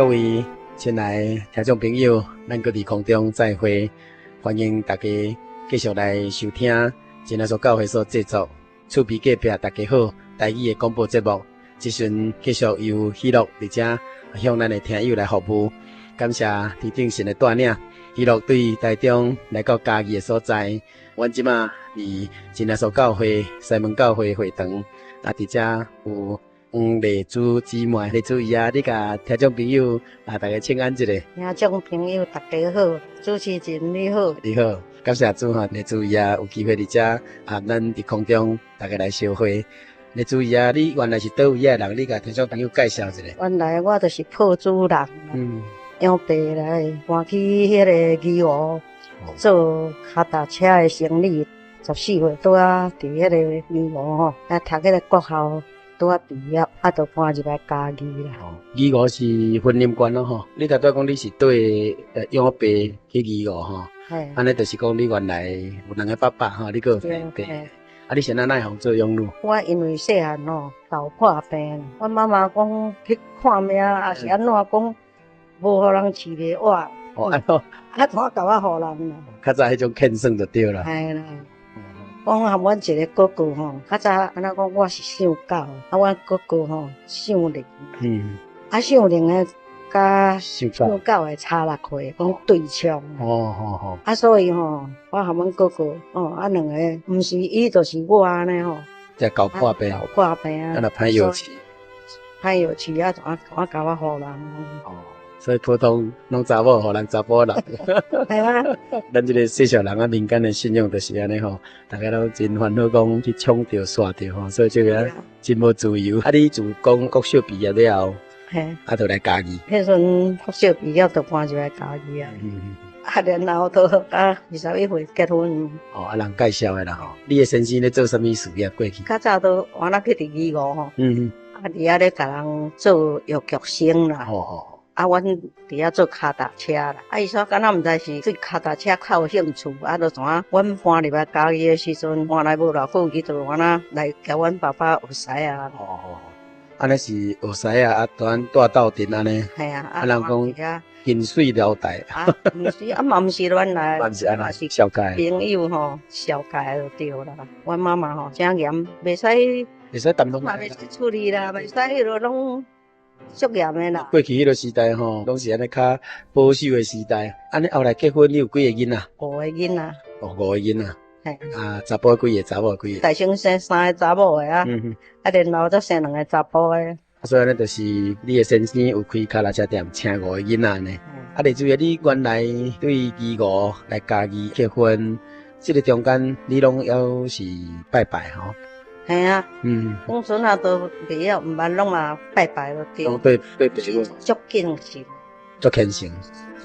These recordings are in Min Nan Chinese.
各位親愛聽眾朋友，咱閣佇空中再會，歡迎大家繼續來收聽真耶穌教會所製作厝邊隔壁大家好台語的廣播節目。這時繼續由喜樂佇遮向咱的聽友來服務，感謝天頂神的帶領，喜樂對台中來到嘉義的所在，阮這馬佇真耶穌教會西門教會會堂，啊，佇遮有黃麗珠姊妹，麗珠姨啊，你共聽眾朋友啊，大家請安一下。聽眾朋友大家好，主持人你好。你好，感謝主哈，麗珠姨啊，有機會佇遮啊，咱佇空中大家來相會。麗珠姨啊，你原來是佗位仔的人？你共聽眾朋友介紹一下。原來我就是朴主人，養爸來搬去彼个義烏做跤踏車的生意，14歲拄仔佇彼個義烏吼，啊讀彼個國校。拄仔畢業，啊，就搬入來嘉義啦。義烏是雲林縣咯吼，你頭拄仔講你是對養爸去義烏吼，按呢就是講你原來有兩个爸爸吼，你閣有爸爸。啊，你是按怎會予做養女？我因為細漢吼，豆破病，阮媽媽講去看命，抑是按怎講，無予人飼袂活。哦，按怎？啊，怎共我予人啦？較早彼種勸算就對啦。嘿啦。講含阮一个哥哥吼，較早按怎講，我是屬狗，啊，阮哥哥吼屬龍。啊，屬龍的佮屬狗的差6歲，講對沖。啊，所以吼，我含阮哥哥哦，啊，兩个毋是伊就是我按呢吼。這搞破病。搞破病啊！啊，若歹藥飼。歹藥飼啊，怎怎共我予人。哦。所以普通攏查某予人查埔人。係啊。咱這个細小人啊，民間的信仰就是按呢吼，大家攏真煩惱講去搶著煞著吼，所以這个真無自由。啊，你自講國小畢業了後，啊，就來嘉義。彼陣國小畢業就搬入來嘉義啊。啊，然後就啊，21歲結婚。哦，啊，人介紹的啦吼。你的先生咧做啥物事業過去？較早都原來去佇義烏吼。啊，佇遐咧共人做藥局生啦。啊，阮佇遐做跤踏車啦。啊，伊說敢若毋知是對跤踏車較有興趣，啊，就怎啊？阮搬入來嘉義的時陣，搬來無偌久，伊就按怎來共阮爸爸學師仔。哦，按呢是學師仔啊，蹛帶鬥陣按呢。嘿啊，啊，人講近水樓台。啊，毋是，啊嘛毋是亂來，嘛毋是按呢，是紹介。朋友吼，紹介就對啦。阮媽媽吼誠嚴，袂使，袂使談戀愛，嘛袂使處理啦，袂使彼落攏。足嚴的啦。過去彼个時代吼，攏是按呢較保守的時代。按呢後來結婚，你有幾个囡仔？五个囡仔。哦，五个囡仔。嘿。啊，查埔幾个，查某幾个？大先生三个查某的啊，啊，然後才生兩个查埔的。啊，所以按呢就是你的先生有開跤踏車店，請五个囡仔呢。啊，麗珠啊，你原來對義烏來嘉義結婚，這个中間你攏猶是拜拜吼？嘿啊，當陣啊都袂曉，毋捌攏嘛拜拜就對。對對對，足敬神。足虔誠。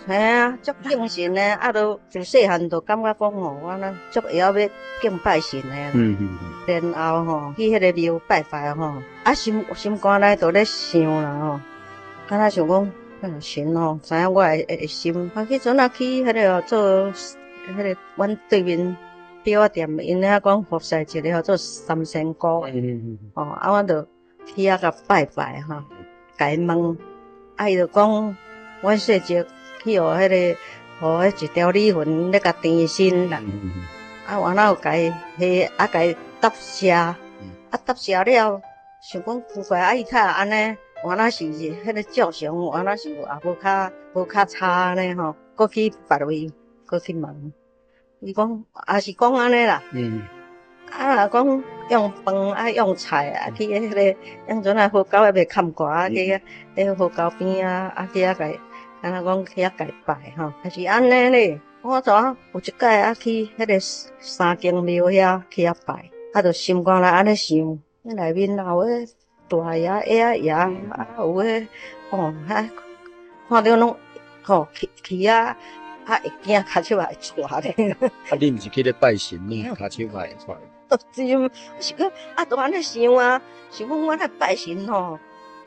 嘿啊，足敬神的，啊，都自細漢就感覺講吼，我呢足會曉欲敬拜神的。然後吼，去彼个廟拜拜吼，啊心心肝內就咧想啦吼，敢若想講，神吼，知影我的心。啊，彼陣啊去彼个做彼个阮對面錶仔店，𪜶遐講服侍一个號做三仙姑，哦，啊，阮就去遐共拜拜吼，共伊問，啊，伊就講，阮細隻去予彼个，予彼一條女魂咧共纏身啦，啊，原來有共伊彼，啊，共伊答謝，啊，答謝了，想講奇怪，啊，伊較會按呢，原來是彼个照常，原來是也無較差按呢吼，閣去別位，閣去問。伊講也是講按呢啦，啊若講用飯啊用菜啊去彼个，當陣啊河溝還袂崁過啊，去彼河溝邊啊，啊去遐共，敢若講去遐共拜吼，也是按呢咧。我怎有一擺啊去彼个三間廟遐去遐拜，啊就心肝內按呢想，彼內面也有彼大爺、矮仔爺，啊有彼哦，遐看著攏吼去去啊。啊，會驚跤手會掣咧。啊，你毋是去咧拜神，你跤手會掣。是，是講啊，都按呢想啊，想講我來拜神吼，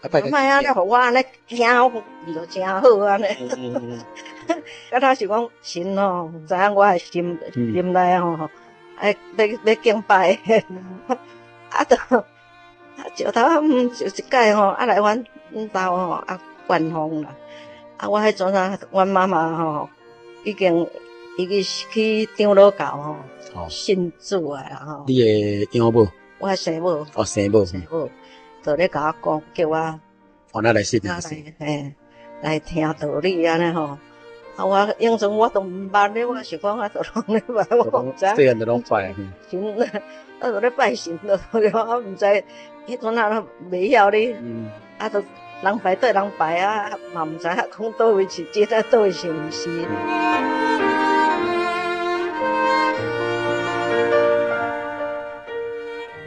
啊，莫按呢，予我按呢驚，毋就誠好按呢。敢若是講神吼，知影我的心心內吼，愛欲欲敬拜。啊，就啊，石頭就一擺吼，啊來阮兜吼啊，灌風啦。啊，我彼陣啊，阮媽媽吼已經已經去長老教吼，信主啊吼。你的養母？我生母。哦，生母。生母，就咧共我講，叫我。哦，那來信。嘿，來聽道理按呢吼。啊，我以前我都毋捌咧，我想講啊，都攏咧拜，我毋知。細漢就攏拜。神，啊，就咧拜神咯，我毋知，彼陣啊，袂曉咧。啊，都人拜對人拜啊，嘛毋知影講佗位是真啊，佗位是毋是。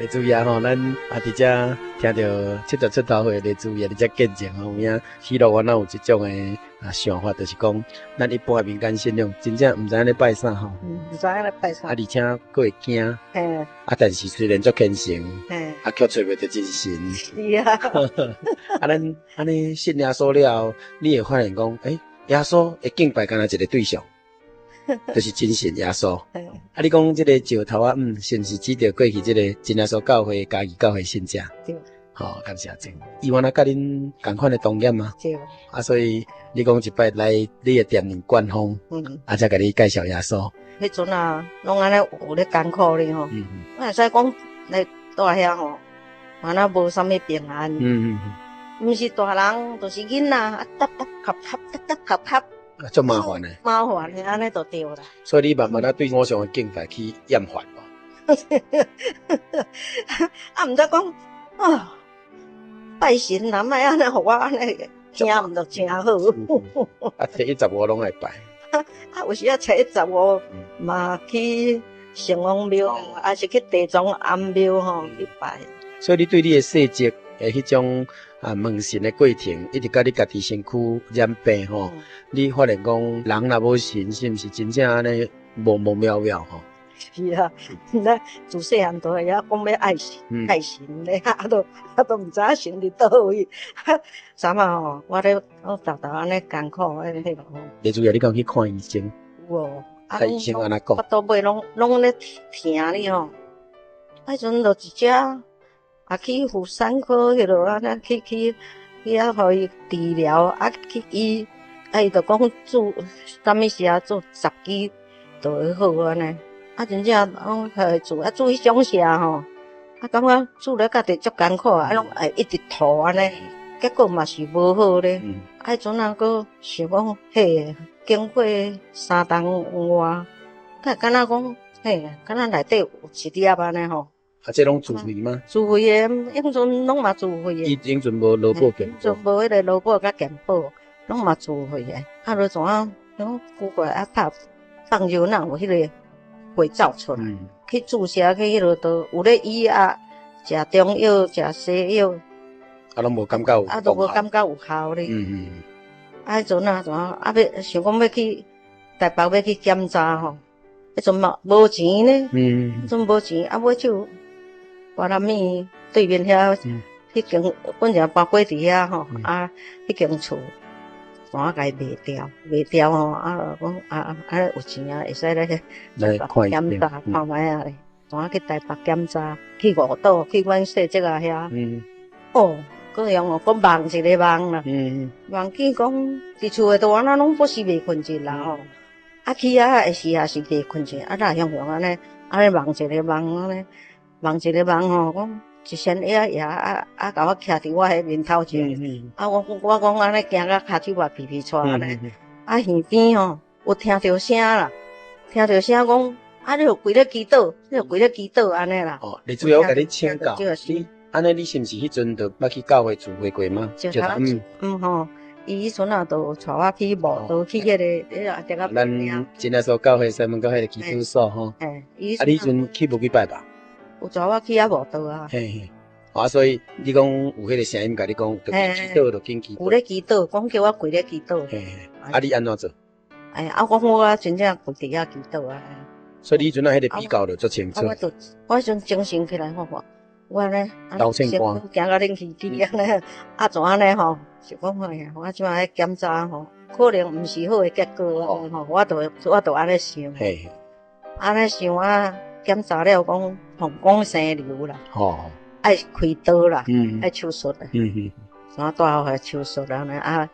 來注意啊吼，咱啊佇遮聽著70出頭歲來注意，佇遮見證吼，有影喜樂我哪有這種的啊想法，就是講咱一般的民間信仰，真正毋知影咧拜啥吼，毋知影咧拜啥，啊而且閣會驚，啊但是雖然足虔誠，啊卻揣袂著真神，是啊，啊咱按呢信耶穌了後，你會發現講，欸，耶穌會敬拜干焦一个對象。就是真神耶穌。啊，你講這個石頭仔，是毋是指著過去這個真耶穌教會、嘉義教會信者？對。好，感謝主。伊原來佮恁仝款的同業嗎？對。啊，所以你講一擺來你的店裡灌風，啊，才共你介紹耶穌。彼陣啊，攏按呢有咧艱苦咧吼。我會使講來蹛遐吼，嘛若無啥物平安。毋是大人，就是囡仔，啊，搭搭合合，搭搭合合。啊，足麻煩的，麻煩的，按呢就對啦。所以你慢慢仔對偶像的敬拜去厭煩無？啊，毋知講啊，拜神啊，莫按呢，予我按呢聽毋著誠好。啊，初一十五攏愛拜。啊，有時啊，初一十五嘛去城隍廟，還是去地藏庵廟吼去拜。所以你對你的細節的彼種啊問神的過程，一直佮你家己身軀染病吼，你發現講人若無神，是毋是真正按呢無無渺渺吼？是啊，咱自細漢就會曉講欲愛神，愛神咧，啊都啊都毋知影神佇佗位。啥嘛吼，我咧我逐逐按呢艱苦，彼个吼。你主要你敢有去看醫生？有哦，啊醫生按怎講？腹肚尾攏攏咧疼哩吼，彼陣就一隻。啊，去婦產科彼落按呢去去去遐，予伊治療，啊去醫，啊伊就講注啥物事啊，注10支就會好按呢。啊真正攏予伊注，啊注彼種射吼，啊感覺注了家己足艱苦，啊攏會一直吐按呢，結果嘛是無好咧。啊彼陣啊，閣想講，嘿，經過3冬外，敢會敢若講，嘿，敢若內底有一粒按呢吼。啊，這攏自費嗎？自費的，以前攏嘛自費的。伊以前無勞保健保。無彼个勞保佮健保，攏嘛自費的。啊，就怎啊？講奇怪啊，拍放尿哪有彼个血走出來？去注射去彼落都有咧醫啊，食中藥，食西藥。啊，攏無感覺有。啊，都無感覺有效咧。啊，彼陣啊，怎啊？啊，欲想講欲去台北欲去檢查吼，彼陣嘛無錢咧。彼陣無錢，啊，尾就。我南面對面遐，彼間本來搬過佇遐吼，啊，彼間厝，怎啊共伊賣掉？賣掉吼，啊，講啊啊，有錢啊，會使來檢查看覓仔咧。怎啊去台北檢查？去五島，去阮細叔仔遐。哦，閣用哦，閣望一个夢啦。夢見講佇厝的都按怎攏不是袂睏著啦吼。啊，去遐的時也是袂睏著，啊，哪雄雄按呢，按呢夢一个夢按呢。夢一个夢吼，講一仙爷爷啊啊，共我徛佇我彼面頭前，啊我我講按呢行到跤手嘛皮皮掣按呢，啊耳邊吼有聽著聲啦，聽著聲講啊你著規咧祈禱，你著規咧祈禱按呢啦。哦，你主要我共你請教，你按呢你是毋是彼陣就捌去教會聚會過嗎？嗯吼，伊彼陣啊，就帶我去慕道去彼个，彼個咱真耶穌教會西門教會的祈禱所吼。啊，你彼陣去無幾擺吧？有帶我去遐慕道啊。嘿嘿，啊，所以你講有彼个聲音共你講，就祈禱，就緊祈禱。有咧祈禱，講叫我跪咧祈禱。嘿嘿，啊，你按怎做？哎，啊，我我真正跪佇遐祈禱啊。所以你彼陣啊，彼个比較就足清楚。我就我彼陣精神起來，我看我按呢，流清汗，行到冷氣機按呢，啊怎按呢吼？是講哎呀，我這擺檢查吼，可能毋是好的結果吼，我就我就按呢想。嘿。按呢想啊，檢查了講，膀胱生瘤啦，愛開刀啦，愛手術啦。怎帶予手術按呢啊，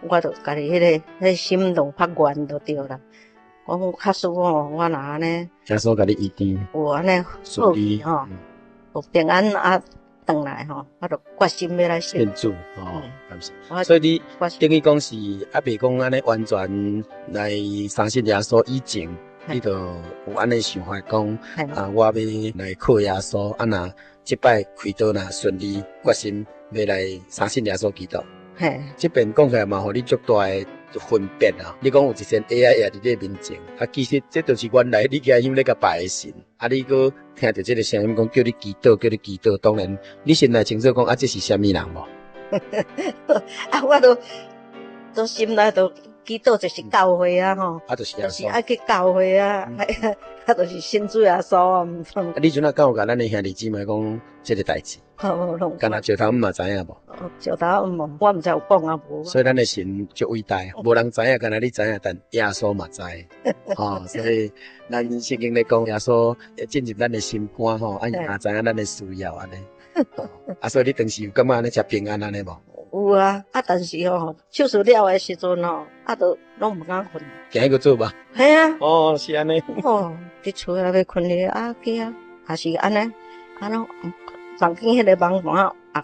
我就家己彼個心就發願就對啦。講假使吼，我若按呢，耶穌共你醫治，有按呢好去吼，有平安啊，轉來吼，我就決心欲來信主吼，感謝。所以你等於講是猶未講按呢完全來相信耶穌以前，你就有按呢想法講啊，我欲來靠耶穌，啊若這擺開刀若順利，決心欲來相信耶穌基督。這邊講起來嘛，予你足大的分別啊！你講有一身 AI 也佇你面前，啊，其實這就是原來你家鄉咧共拜的神，啊，你閣聽著這个聲音講叫你祈禱，叫你祈禱，當然你心內清楚講啊，這是啥物人無？啊，我都都心內都祈禱就是教會啊吼，啊，就是就是愛去教會啊，啊，就是信主耶穌啊。啊，你陣仔敢有共咱的兄弟姊妹講這个代誌？敢若石頭姆嘛知影無？石頭姆，我毋知有講啊無。所以咱的神足偉大，無人知影，敢若你知影，但耶穌嘛知。吼，所以咱聖經咧講，耶穌進入咱的心肝吼，啊伊嘛知影咱的需要按呢。啊，所以你當時有感覺按呢誠平安按呢無？有啊，啊，但是吼，手術了的時陣吼，啊，都攏毋敢睏。行去閣做吧。嘿啊。哦，是按呢。哦，佇厝內欲睏咧，啊，驚，也是按呢，啊攏。房間彼個網盤啊，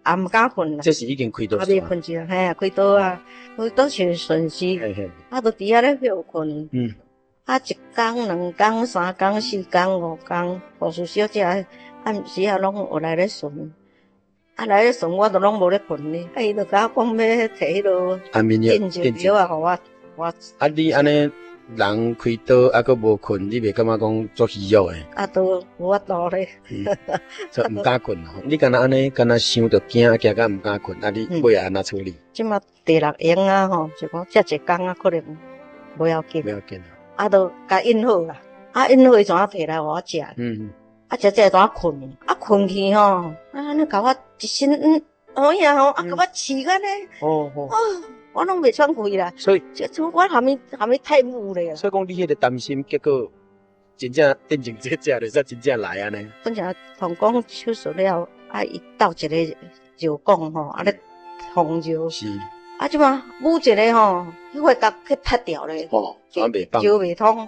也毋敢睏啦。這是已經開刀。還未睏著，嘿啊，開刀啊，開刀是順勢，啊，就佇遐咧歇睏。啊，一工、兩工、三工、四工、五工，護士小姐暗時啊攏有來咧巡，啊來咧巡，我都攏無咧睏咧。啊，伊就共我講欲提彼落安眠藥、鎮靜藥啊，予我我。啊，你按呢？人開刀啊，閣無睏，你袂感覺講足虛弱的？啊，都無法度咧，所以毋敢睏哦。你敢若按呢，敢若想著驚，驚甲毋敢睏，啊，你尾仔按怎處理？這馬第六營啊吼，就講遮濟工啊，可能無要緊。無要緊啊，都共印好啦，啊，印好伊怎提來予我食？啊，食食怎睏？啊，睏去吼，啊，按呢共我一身烏影吼，啊，共我刺按呢。哦哦。我攏袂喘氣啦，所以，我含伊含伊太母咧。所以講，你彼個擔心，結果真正變成這隻，就煞真正來按呢。本來同講手術了，啊，伊鬥一个藥管吼，啊咧通藥。是。啊，這馬母一个吼，彼塊甲去拆掉咧。哦，藥袂通。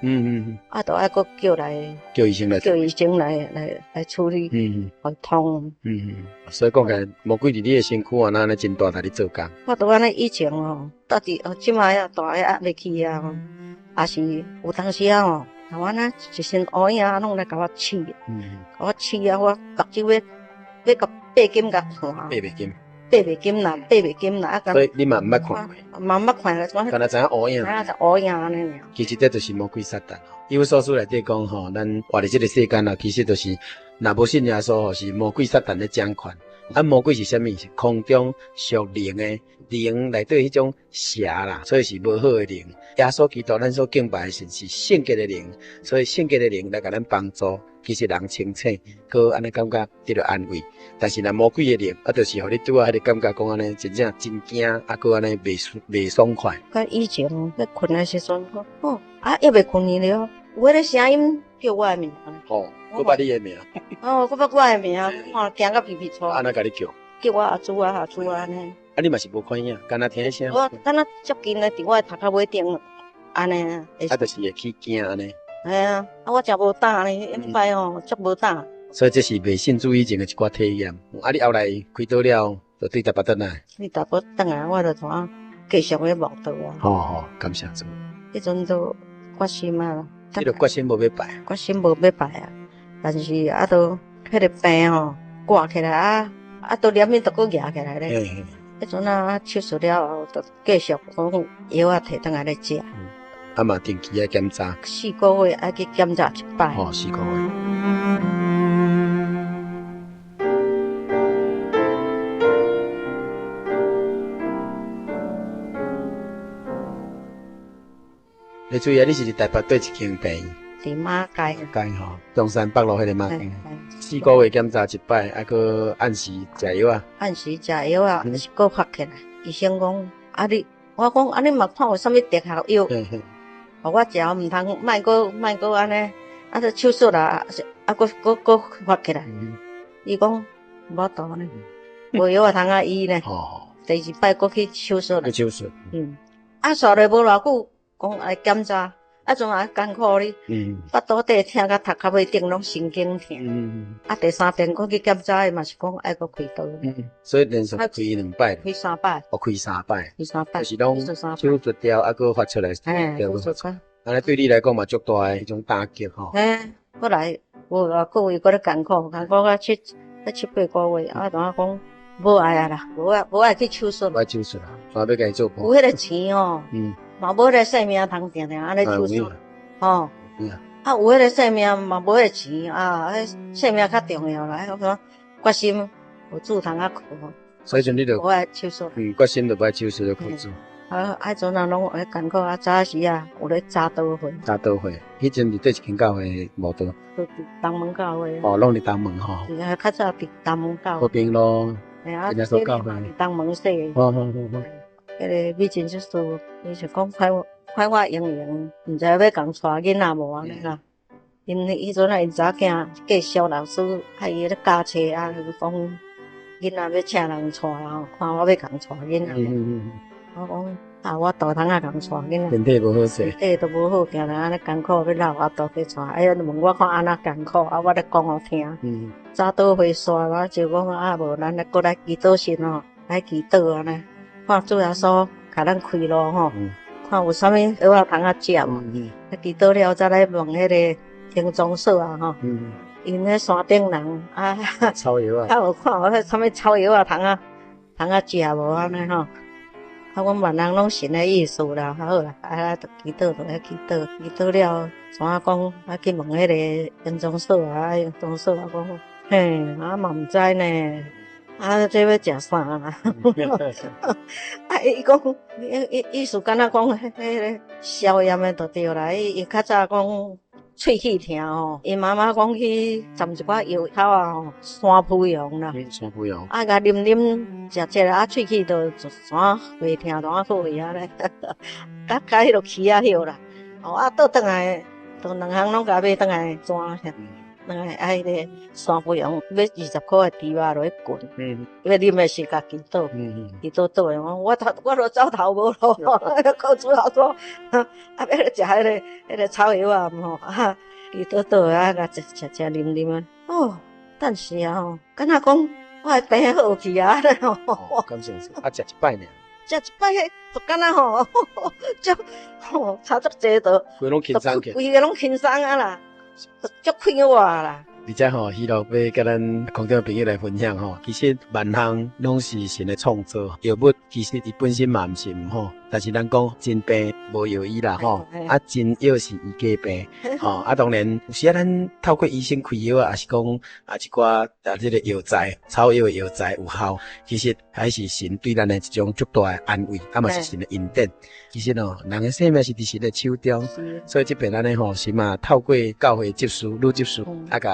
啊，就愛閣叫來。叫醫生來。叫醫生來來來處理。予通。所以講起來，魔鬼佇你的身軀啊，按呢真大力咧做工。我都按呢以前吼，到底哦，這馬啊大个猶未去啊，也是有當時啊吼，我按呢一身烏影攏來共我刺，共我刺啊，我目睭欲欲共擘金共看。擘袂金。擘袂金啦，擘袂金啦，啊！所以你嘛毋捌看過，嘛毋捌看過，敢若知影烏影，知影就烏影按呢爾。其實這就是魔鬼撒旦。以弗所書內底講吼，咱活佇這个世間啊，其實就是若無信耶穌吼，是魔鬼撒旦咧掌權。啊，魔鬼是啥物？是空中屬靈的靈內底彼種邪啦，所以是無好的靈。耶穌基督咱所敬拜的神是聖潔的靈，所以聖潔的靈來共咱幫助。其實人清醒，閣按呢感覺得著安慰。但是若魔鬼的靈，啊，就是予你拄仔彼个感覺講按呢，真正真驚，啊，閣按呢袂爽快。佮以前咧睏的時陣，哦，啊，猶未睏去了，有彼个聲音叫我的名。哦，閣捌你的名。哦，閣捌我的名，我驚甲皮皮剉。按怎共你叫？叫我阿祖啊，阿祖啊按呢。啊，你嘛是無看影，干焦聽聲。我敢若接近咧，佇我的頭殼尾頂，按呢。啊，就是會起驚按呢。嘿啊，啊我誠無膽呢，彼擺吼足無膽。所以這是未信主以前的一寡體驗。啊，你後來開刀了，就對台北轉來。對台北轉來，我就怎繼續咧慕道啊。好好，感謝主。彼陣就決心啊。你就決心無欲拜。決心無欲拜啊，但是啊，都彼个病吼掛起來啊，啊，都連面都閣夯起來咧。彼陣啊，手術了後，就繼續講藥啊，提轉來咧食。啊嘛，定期愛檢查，四個月愛去檢查一擺。哦，四個月。你注意啊，你是佇台北佗一間病院？佇馬偕。偕吼，中山北路彼个馬偕。四個月檢查一擺，啊，閣按時食藥啊。按時食藥啊，是閣發起來。醫生講，啊你，我講啊你嘛看有啥物特效藥？予我食，毋通莫閣莫閣按呢，啊，這手術啦，啊，閣閣閣發起來。伊講無法度呢，無藥仔通仔醫呢。哦。第二擺閣去手術。去手術。啊，煞落無偌久，講愛檢查，啊，陣也艱苦哩。腹肚底疼甲頭殼尾頂攏神經疼。啊，第三遍閣去檢查，伊嘛是講愛閣開刀。所以連續開兩擺。開三擺。哦，開三擺。開三擺。就是攏手術了，啊，閣發出來。嘿，手術。按呢對你來講嘛，足大的彼種打擊吼。嘿，過來無偌久，伊閣咧艱苦，艱苦到七八個月，啊，怎啊講無愛啊啦，無愛無愛去手術。無愛手術啊，煞欲家己做。有彼個錢吼，嘛無彼個性命通定定按呢手術，吼。啊，有彼個性命嘛無彼個錢啊，彼性命較重要啦。我講決心有主通仔靠。所以陣你就無愛手術。決心就無愛手術就靠主。啊，彼陣啊攏會艱苦啊，早時啊有咧早禱會。早禱會，彼陣佇佗一間教會無佗？都佇東門教會。哦，攏佇東門吼。是啊，較早佇東門教會。和平路。嘿啊，耶穌教會。佇東門說。好好好好。彼個美珍執事，伊是講看我看我英雄，毋知欲共帶囡仔無按呢啦。𪜶彼陣啊，𪜶查某囝介紹老師，啊伊咧教冊啊，講囡仔欲請人帶吼，看我欲共帶囡仔。我講啊，我大通仔共帶囡仔。身體無好勢。身體都無好，定定按呢艱苦欲老阿肚去帶。哎呀，問我看按怎艱苦，啊，我咧講予聽。早禱會煞，我就講啊，無咱來閣來祈禱神吼，來祈禱按呢，看主耶穌共咱開路吼，看有啥物藥仔通仔食無？祈禱了才來問彼个行裝所啊吼。𪜶彼山頂人啊，草藥啊，啊有看有彼啥物草藥仔通仔通仔食無按呢吼？啊，阮萬人攏神的意思啦，好啦，啊，就祈禱，就來祈禱，祈禱了，怎仔講？啊，去問彼个行裝所啊，行裝所啊講，嘿，啊嘛毋知呢，啊，這欲食啥啦？啊，伊講，伊意思敢若講，彼个消炎的就對啦。伊伊較早講喙齒疼吼，𪜶媽媽講去浸一寡藥頭啊吼，山葡藥啦。山葡藥。啊，共啉啉，食食啊，喙齒就怎袂疼，怎好去啊咧？甲共彼落起仔藥啦。哦，啊，倒轉來，就兩項攏共買轉來紙，轉來啊，彼个山葡藥買20箍的豬肉落去滾。欲啉的時共祈禱。祈禱倒來，我頭我都走投無路，靠主耶穌，啊，欲食彼个草藥仔毋吼，啊，祈禱倒來啊，共食食食啉啉啊。哦，等時啊吼，敢若講我的病好去啊，吼。感謝主，啊，食一擺爾。食一擺，就敢若吼，足吼差足濟都。規攏輕鬆起。規个攏輕鬆啊啦，足快活啦。而且吼，喜樂欲佮咱空中朋友來分享吼，其實萬項攏是神的創造，藥物其實伊本身嘛毋是毋好，但是咱講真病無藥醫啦吼，啊真藥是醫假病，吼啊當然有時仔咱透過醫生開藥啊，抑是講啊一寡啊這個藥材草藥的藥材有效，其實還是神對咱的一種足大的安慰，啊嘛是神的恩典。其實哦，人的生命是佇神的手中，所以這遍按呢吼，神嘛透過教會執事、女執事啊，共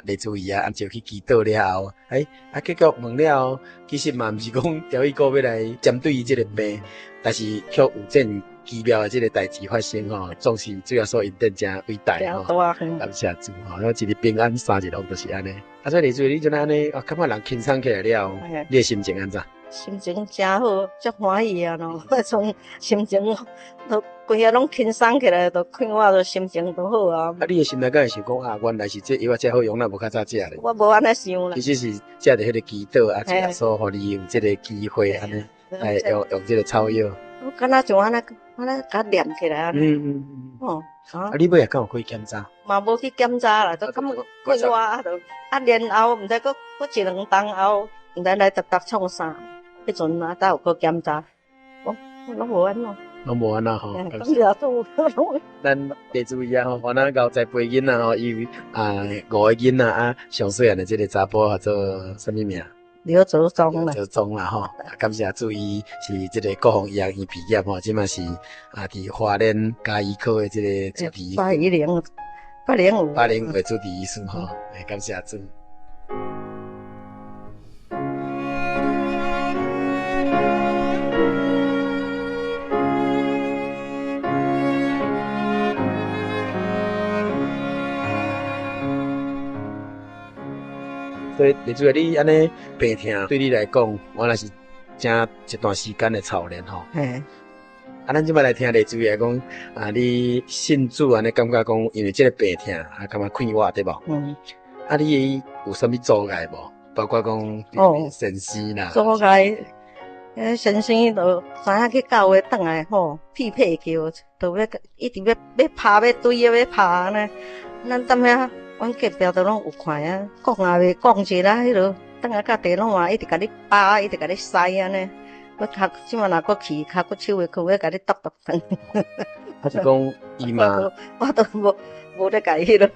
麗珠姨啊，就去祈禱了後，欸，啊，結果問了後，其實嘛毋是講調伊閣欲來針對伊這個病，但是卻有這麼奇妙的這個代誌發生吼，總是主耶穌恩典真偉大吼，感謝主吼，一日平安三日福，就是按呢。啊，所以麗珠，你陣按呢，啊，感覺人輕鬆起來了後，你的心情按怎？心情真好，足歡喜啊！咯，從心情都規个攏輕鬆起來，都快活，都心情都好啊。啊，你的心內敢會想講啊，原來是這藥仔遮好用，咱無較早食咧。我無按呢想啦。其實是藉著彼個祈禱啊，主耶穌予你有這個機會按呢，來用用這個草藥。我敢若像按呢，按呢共念起來按呢。哦。啊，你尾仔敢有去檢查？嘛無去檢查啦，都感覺快活啊，就啊，然後毋知閣閣一兩冬後，毋知來逐逐創啥。彼陣啊，才有去檢查，我攏無按怎，攏無按怎吼。感謝主。咱得注意啊吼，我咱𠢕栽培囡仔吼，伊啊五个囡仔啊，上細漢的這個查埔叫做啥物名？劉澤宗啦。劉澤宗啦吼，感謝主，伊是這個國防醫學院畢業吼，這馬是啊，佇花蓮家醫科的這個主治。810，805。805的主治醫師吼，感謝主。所以麗珠啊，你按呢病疼對你來講，原來是誠一段時間的操練吼。嘿。啊，咱這擺來聽麗珠來講，啊，你信主按呢感覺講，因為這個病疼啊，感覺快活對無？嗯。啊，你有啥物阻礙無？包括講哦，先生啦。阻礙，先生就知影去教會轉來吼，屁屁叫，就欲一直欲欲拍欲對啊，欲拍按呢。咱踮遐，阮隔壁都攏有看啊，講也袂講一啦，彼落轉來佮地攏嘛一直共你扒，一直共你塞按呢。我跤這擺若閣去，跤閣手袂去，欲共你剁剁斷。啊是講伊嘛，我都無無咧共伊彼落。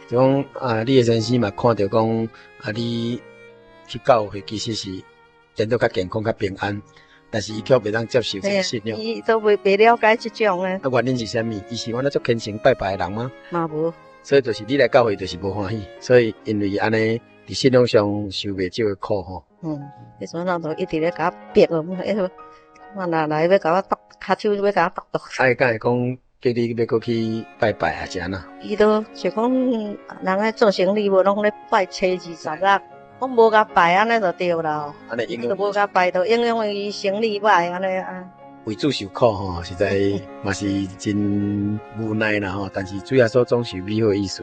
就講啊，你的先生嘛看著講啊，你去教會其實是變做較健康、較平安，但是伊卻袂當接受這個信仰。伊都袂袂了解這種的。啊，原因是啥物？伊是按呢足虔誠拜拜的人嗎？嘛無。所以就是你來教會就是無歡喜，所以因為按呢佇信仰上受袂少的苦吼。嗯，彼陣人就一直咧共我逼哦，彼個我若來欲共我剁，跤手欲共我剁剁。啊，伊敢會講叫你欲閣去拜拜還是按怎？伊都就講人咧做生理無攏咧拜初二十六，講無共拜按呢就對啦。按呢影響。無共拜就影響伊生理歹按呢啊。為主受苦吼，實在嘛是真無奈啦吼。但是主耶穌總是美好的意思。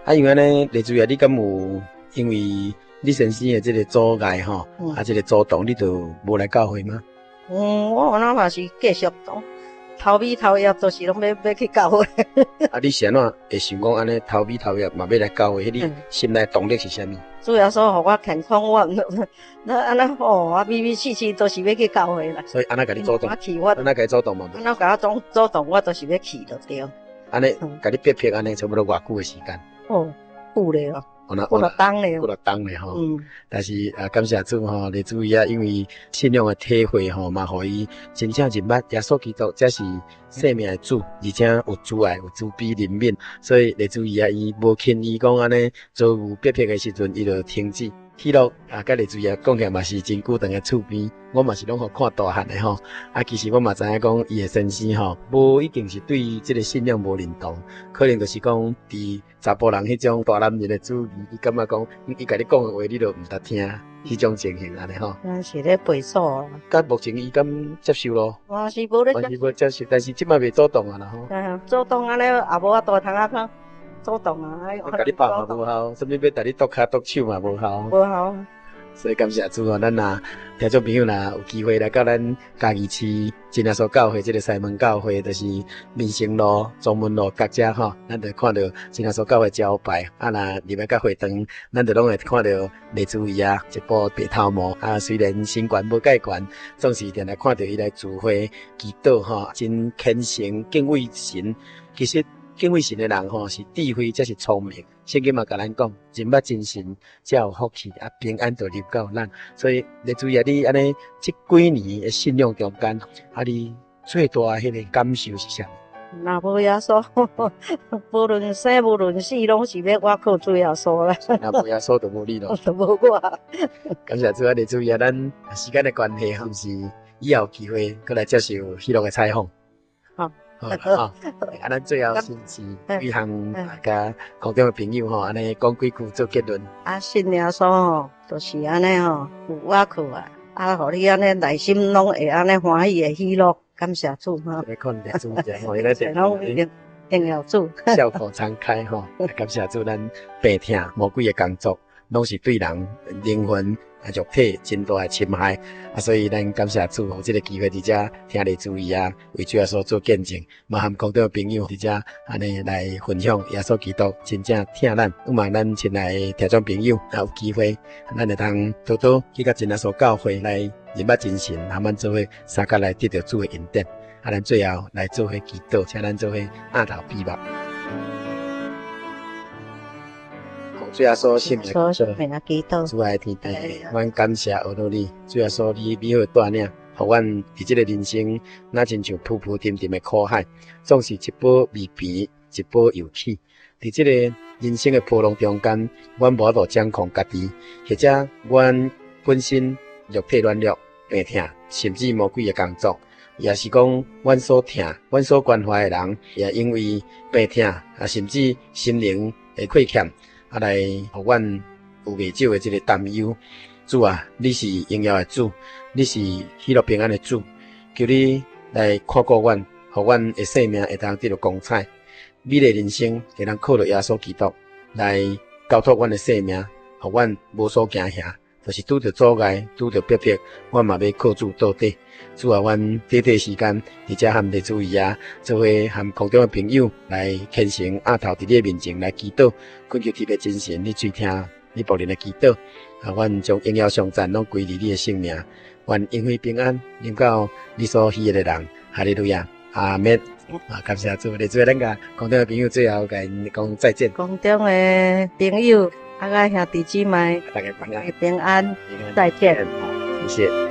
啊，因為按呢，麗珠啊，你敢有因為你先生的這個阻礙吼，啊，這個阻擋，你就無來教會嗎？嗯，我有哪嘛是繼續講，頭尾頭葉都是攏欲欲去教會。啊，你是按怎會想講按呢頭尾頭葉嘛欲來教會？彼你心內動力是啥物？主耶穌予我健康，我那按呢吼，我美美死死都是欲去教會啦。所以按呢共你阻擋？我去，我按呢共你阻擋嘛？按呢共我阻阻擋，我都是欲去就對。按呢共你逼迫按呢，差不多偌久的時間？哦，久咧哦。幾若冬咧，幾若冬咧吼。嗯。但是啊，感謝主吼，麗珠伊啊，因為信仰的體會吼，嘛予伊真正認捌耶穌基督才是生命的主，而且有慈愛、有慈悲憐憫，所以麗珠伊啊，伊無輕易講按呢遭遇逼迫的時陣，伊就停止。喜樂啊，佮麗珠伊啊講起來嘛是真久長的厝邊，我嘛是攏予看大漢的吼。啊，其實我嘛知影講伊的先生吼，無一定是對這個信仰無認同，可能就是講佇查埔人彼種大男人的主義，伊感覺講伊共你講的話，你就毋值聽，彼種情形按呢吼。咱是咧背祖啊。到目前伊敢接受咯？嘛是無咧嘛是無接受，但是這擺袂阻擋啊啦吼。啊，阻擋按呢也無法度通啊講。阻擋啊！共你拍嘛無效，啥物欲共你剁跤剁手嘛無效。無效。所以感謝主哦，咱若聽眾朋友若有機會來到咱嘉義市真耶穌教會這个西門教會，就是民生路、中門路角遮吼，咱就看著真耶穌教會招牌。啊，若入來到會堂，咱就攏會看著麗珠伊啊，一副白頭毛啊，雖然身懸無介懸，總是定定看著伊來聚會祈禱吼，真虔誠敬畏神。其實。敬畏神的人吼，是智慧才是聰明。聖經嘛共咱講，認捌真神才有福氣，啊平安就臨到咱。所以麗珠啊，你按呢這幾年的信仰中間，啊你最大的彼個感受是啥物？若無耶穌，無論生無論死，攏是欲倚靠主耶穌啦。若無耶穌，就無你咯。就無我。感謝主啊，麗珠啊，咱時間的關係，毋是以後有機會閣來接受喜樂的採訪。好。好啦，吼，啊，咱最後是是幾項共空中的朋友吼，按呢講幾句做結論。啊，信耶穌吼，就是按呢吼，有倚靠啊，啊，予你按呢內心攏會按呢歡喜會喜樂，感謝主吼。來看麗珠姐吼，伊咧榮耀主，笑口常開吼，感謝主，咱病疼魔鬼的工作，攏是對人靈魂。啊，肉體真大的侵害啊，所以咱感謝主，予這个機會佇遮聽麗珠伊啊，為主耶穌做見證，嘛和空中的朋友佇遮按呢來分享耶穌基督真正疼咱。有嘛，咱親愛的聽眾朋友，若有機會，咱會通多多去到真耶穌教會來認捌真神，和咱做伙相佮來得著主的恩典。啊，咱最後來做伙祈禱，請咱做伙奀頭閉目。主耶穌，聖名基督，主愛的天父，阮感謝阿羅你，主耶穌你美好帶領，予阮佇這个人生，若親像浮浮沉沉的苦海，總是一波未平，一波又起。佇這个人生的波浪中間，阮無法度掌控家己，或者阮本身肉體軟弱、病痛，甚至魔鬼的工作，也是講阮所疼、阮所關懷的人，也因為病痛啊，甚至心靈的虧欠。啊，來予阮有袂少的這個擔憂。主啊，你是榮耀的主，你是喜樂平安的主，求你來看顧阮，予阮的生命會當得著光彩，美麗人生會當靠著耶穌基督來交託阮的生命，予阮無所驚嚇。就是拄著阻礙，拄著逼迫，阮嘛欲靠主到底。主啊，阮短短時間佇遮和麗珠姨啊，做伙和空中的朋友來虔誠額頭佇你的面前來祈禱，懇求天父真神，你垂聽你僕人的祈禱。啊，阮將榮耀頌讚攏歸予你的聖名，願恩惠平安臨到你所喜愛的人。哈利路亞，阿們。啊，感謝主，麗珠，咱共空中的朋友最後共𪜶講再見。空中的朋友，啊，佮兄弟姊妹，大家平安，平安，再見。謝謝。